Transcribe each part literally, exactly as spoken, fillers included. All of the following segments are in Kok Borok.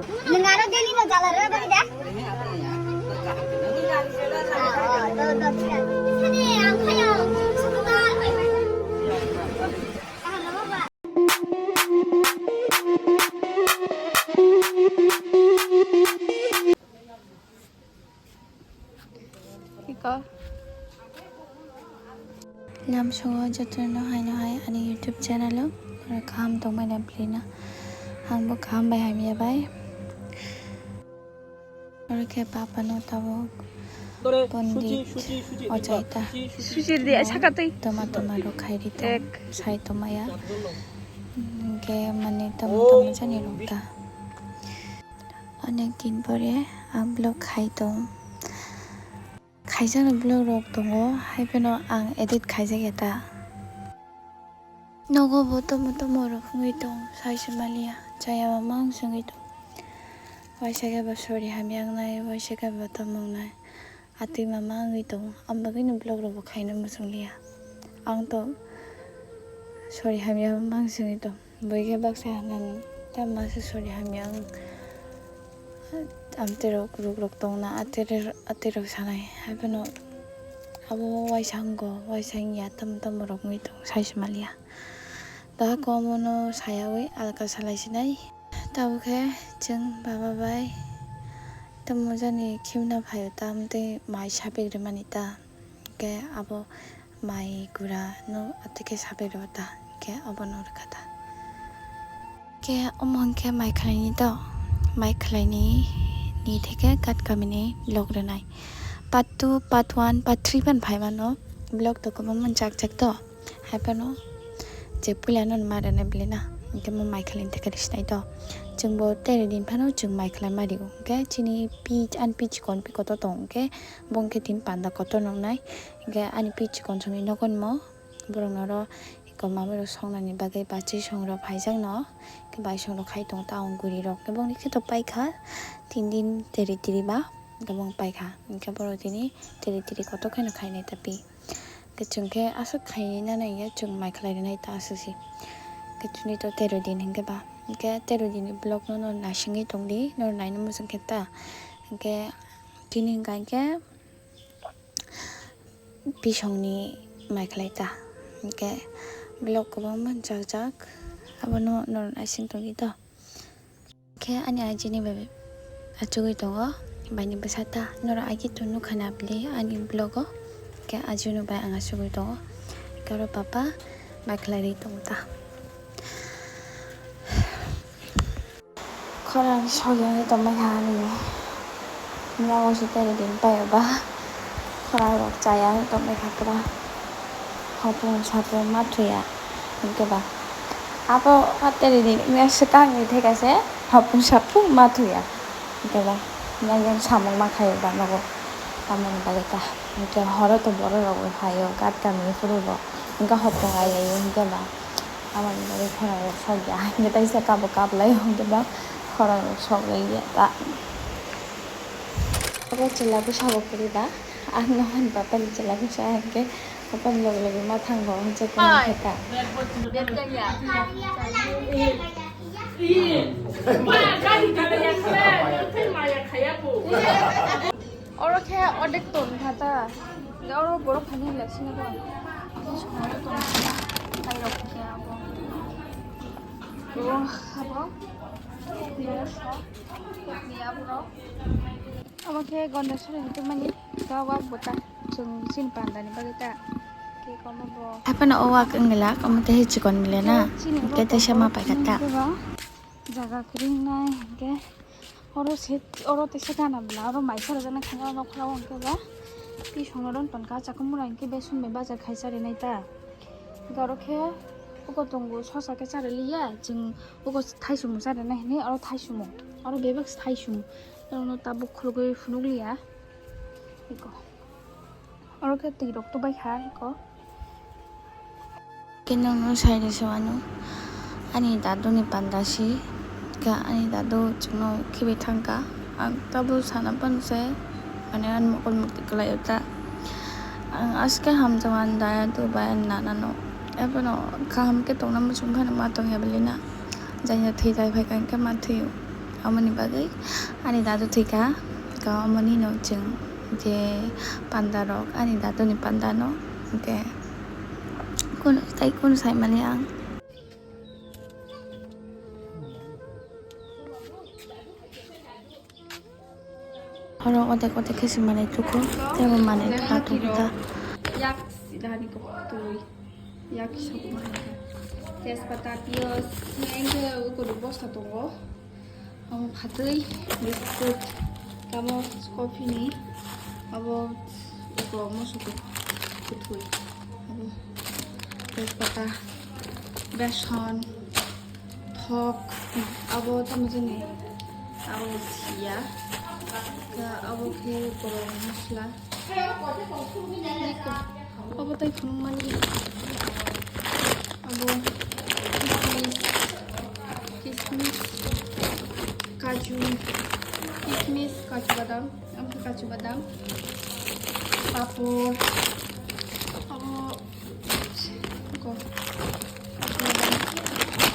Nwng aro daily no jala rwna bagwi da? Iko. Lamsongo jotono hai no hai ani YouTube channel o oro kaham tongmani belai no. Ang bo kaham bai hamya bai. Oro khe papa no tabuk Pondit Ojaita. Suchi de sakatwi. Toma toma rok khai ri tong. Ek. Sai toma ya. Hwnkhe mani toma toma jani rok ta. Onek din pore ang vlog khai tong. Khaijak ni vlog rok tongo, hai phano ang edit khaijak ya ta. Nogo bo tomo tomo rok wngwi tong, sai se maliya, chaya mama wng se wngwi tong. Waisa khe bo sori hamya wngnai, waisa khe bo tamo wngnai, atwi mama wngwi tong, ang bagwi no vlog rok bo khaina muchung liya. Ang to sori hamya mama wng se wngwi tong. Bui khe baksa hinani, tamo se sori hamya wng. Amtwi rok, ruk rok tongna, atwi rok sanai. Hai phano abo waisa wngo, waisa wngya, tamo tamo rok wngwi tong, sai se maliya. Daha komono sayawi alka salai sinai. Tabuk khe chwng baba bai tamo jani khimna phaio, tamtwi mai sapik rimani ta. Hwnkhe abo mai gura no atwi khe sapik rw ta, hwnkhe obono rwkha ta. Hwnkhe omo hwnkhe mai khwlaini to, mai khwlaini ni theke kat kamini vlog rwnai. Part two, part one, part three phan phai mano, vlog to kwbangma jak jak to. Hai phano je puila no ma rwnai bwlai na, hwnkhe mo mai khwlaini theke rw sinai to. Chwngbo teri din phano chwng mai khwlai ma rio. Hwnkhe chini pi, ani pi chikon pi kotor tong, hwnkhe bo hwnkhe tini panda kotor nongnai. Hwnkhe ani pi chikon songni nogo nimo borok noro eko mamai rok songnani bagwi bachwi song rok phaijak no, hwnkhe bai song rok khai tongo ta ang guri rok, hwnkhe bongni khe to paikha tin din teri tiri ba, hwnkhe bong paikha, hwnkhe borok tini teri tiri kotor kheno khainai ta pi, hwnkhe chwng khe aswk khainai nana hwnkhe chwng mai khwlai rwnai ta aswk se, hwnkhe chini to tero din hwnkhe ba, hwnkhe tero din ni vlog no no naisingwi tongdi, no naina muchung khe ta, hwnkhe tini hwnkha hwnkhe. Pisongni mai khwlai ta. Hwnkhe vlog kwbangma jak jak abono norok naising tongdi to. Hwnkhe ani ajini bai achugwi tongo, baini bwsa ta. Norok agi to nukha na bwlwi ani vlog o. Hwnkhe ajini bai ang achugwi tongo. Hwnkhe oro papa mai khwlai ri tongo ta. Khorang sogwi tongbaikha ani nogo se teri din paio ba khorang rok chaya tongbaikha pura hopung sapung ma thuya hwnkhe ba abo teri din wngya swkang ni theka se hopung sapung ma thuya hwnkhe ba yang yang samung ma khaio ba nogo tamoni bagwi ta hwnkhe horo to borok rok bo phaio gat kamini phuru bo hwnkhe hopung ai laio hwnkhe ba. Aboni bagwi khorang rok sokya, hwnkhe teisa kabo kap lai, hwnkhe ba khorang rok sok lai ya ta. Abo chwla bwsa bo kwrwi ba, ang no hwn bapani chwla bwsa, hwnkhe bapani loge loge ma thango, hwnkhe khe ta. Oro khe odek ton kha ta. Oro borok phaini election ro. Songwi ton kha ta. Nairok khe abo. Oro abo. Ni abo ro. Abo khe Gondasuri ni tubumani. Ga wak bo ta. Chwng chini panda ni bagwi ta. Khe komo bo. Haphano o wak wngla, omo tei chikon wngla na. Chini oro khe teisa ma paikha ta. Jaga kwrwi wngnai hwnkhe. Oro se, oro teisa gana bwla, oro mai sara jana khe oro nokha o hwnkhe ba pisongno ron tonka chakwmura hwnkhe be sumbai bajar khai charinai ta. Hwnkhe oro khe uko tongo sosa khe chari liya, chwng uko thaisumung charinai hinwi oro thaisumung, oro bebak se thaisumung, oro tabuk khulugwi phunuk liya. Iko. Oro khe twi rok tubai kha eko. Khe nokno sai rw se uanw ani dadu ni panda si kha, ani dadu chwngno khibi thang kha. Ang tabuk sana phano se, mane ani mokol mukti kwlai o ta. Ang aswk khe hamjak ani dadu bai ani nana no. Ebono kaham khe tongna muchung phano ma tong ya bwlwi na. Janya thwi thai phai kha hwnkhe ma thwi o. Amoni bagwi ani dadu thwikha, ka amoni no chwng je panda rok ani dadu ni panda no, hwnkhe kunu tai kunu sai mani ang. Oro odek odek khe se manwi tuku, tei bo manwi kha tuku ta. Yak sida ni kok twi, yak sok ma hai kha. Tejpata, piyaj, hwnkhai hwnkhe uko ni bosta tongo. Omo phatwi, biscuit, tamo coffee ni, abo uko mosok kwthwi, abo tejpata, beson. Thok, abo tamo jani, abo siya, ta abo khe gorok masla. Abo tai phunukmani, abo kismis, kismis, kaju, kismis, kaju badam, abo khe kaju badam, papor, abo Ko.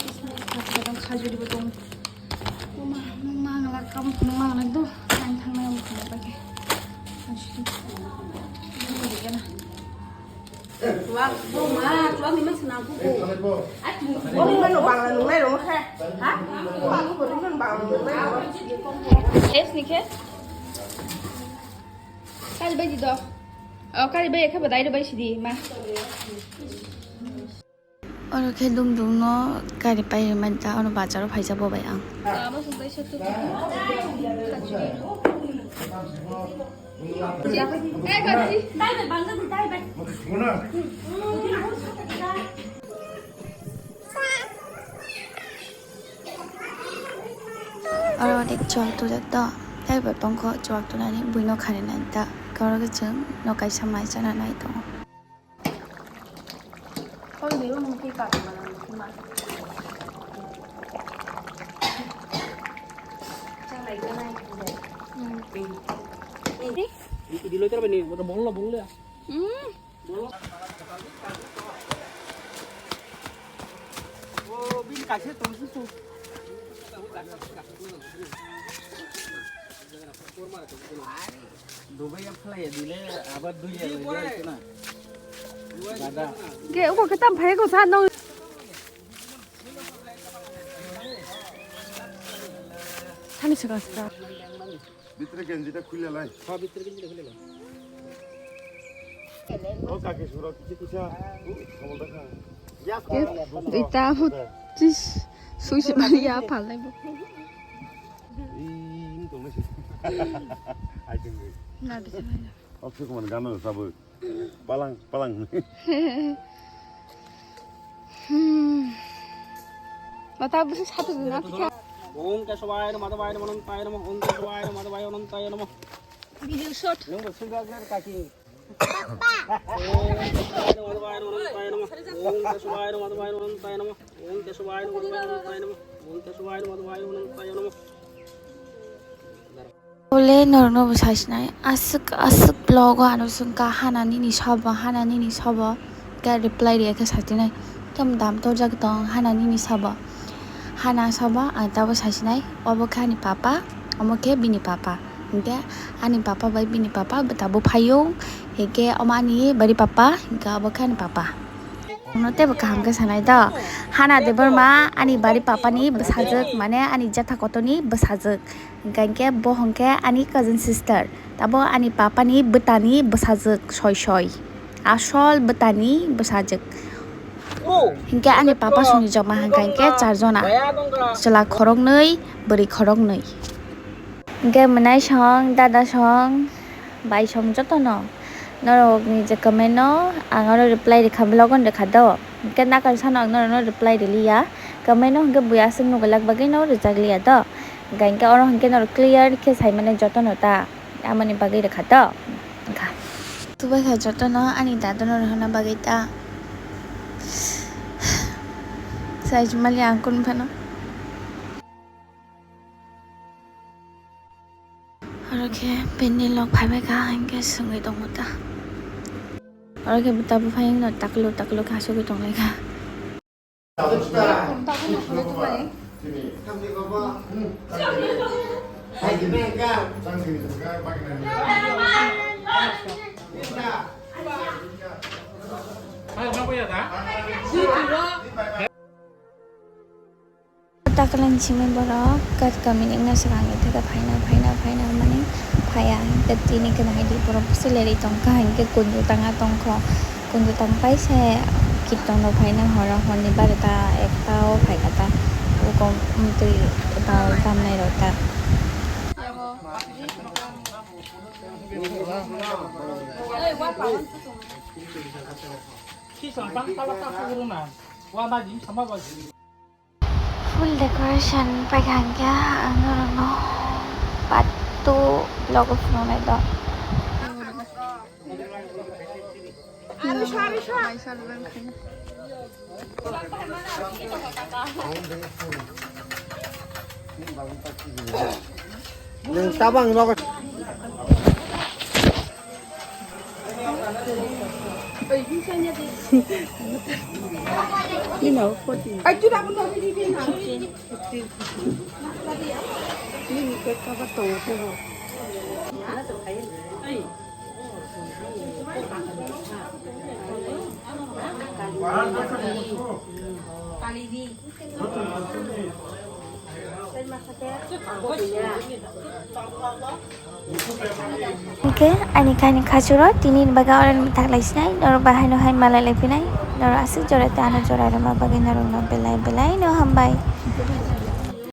Kismis, kaju badam, khajuri bo tong. Mama, mama ngala kam, mama ngala do. Nang thang nang mukha ba ke. Ashi. Ini ko dikena. Tuak, bo ma, tuak ni mas nang ko. Bo ni mano bang nang nai ro ma khe. Ha? Tuak ko ni mano bang nang nai ro. Es ni khe? Kali bai di do. O kali bai khe badai ro bai sidi ma. Oro khe dum dum no gari pai rwmani ta, oro bazar o phaijak bo bai ang. Lama sung bai sotto. Dai bai, dai bai. Oro dik chwng tujak to, tei bai bangkho chwng tunani buino kharinani ta, oro khe chwng no kaisa mai chana nai tongo. Dubai yang phalai ya dile, abar dui ya lagi itu na. Dada. Ge, uko kita phai ko sa no. Thani sika sika. ভিতরে গেঞ্জিটা খুলে লাই। হ্যাঁ, ভিতরে গেঞ্জিটা খুলে লাই। ও কাকে সুরা কিছু কিছু, ও, খবর দেখা। Ita hut tis sushi mani ya phalai bo. Ih, ini tuh masih. Ayo. Na bisa mana? Oke, kemana gana sabu. Palang, palang. Hmm. Mata bisa satu dina kita. Om Keshavaya namo, Madhavaya namo, Anantaya namo, Om Keshavaya namo, Madhavaya namo, Anantaya namo. Video shot. Nung bersih gak kaki. Papa. Om Keshavaya namo, Madhavaya namo, Anantaya namo. Om Keshavaya namo, Madhavaya namo, Anantaya namo. Om Keshavaya namo, Madhavaya namo, Anantaya namo. Bole norokno bo sasinai, aswk aswk vlog o ano swngkha hana nini sobo, hana nini sobo, khe reply riya khe sasinai, tamo dam torjak tong hana nini sobo, hana sobo ang tabo sasinai, obo khe ani papa, omo khe bini papa, hinkhe ani papa bai bini papa bo tabo phaio, hinkhe omo ani bari papa, hinkhe obo khe ani papa. Ano teibo kaham khe sanai do, Hana Debbarma ani bari papa ni bwsajwk, mane ani jatha kotor ni bwsajwk. Hingkha hinkhe bo hingkhe ani cousin sister, tabo ani papa ni bwta ni bwsajwk soi soi, asol bwta ni bwsajwk. Hingkhe ani papa song ni joma hingkha hinkhe char jona, chwla khoroknwi, bwrwi khoroknwi. Hingkhe mwnai song, dada song, bai song jotono norok ni je comment no ang oro reply rikha, vlog on rikha do. Hingkhe nakar sano ang norok no reply riliya, comment no hingkhe buya aswk nugulak bagwi no rijak liya do. Hingkha hinkhe oro hinkhe norok clear khe sai mani jotono ta, amoni bagwi rikha do. Wngkha. Tubai kha jotono ani dadu no rwhana bagwi ta. Sai mali ang kun phano. Oro khe bini lok phaibai kha, hinkhe swngwi tongo ta. Oro khe bwta buphang no taklo taklo khe asugwi tonglaikha. Taklani simi borok kat kami ni wngna swkang ni theke phaina, phaina, phaina hwnmani phaiya. Hinkhe tini kheno hai di borok bwswk lerwi tongkha, hinkhe kunju tanga tongkho, kunju tang paisa kirtan rok phaina horo, horni barota ekta o phaikha ta, uko mwtwi bal tamnai rok ta. Full decoration paikha hinkhe ang norokno part two vlog o phunuknai do. Nwng tabang nogo. Hinkhe ani kaini khachuro tini ni bagwi oro ni taklai sinai, norok bai haino hai malai lai phinai, norok aswk jora tei ano jora rwma bagwi norokno belai belai no hambai.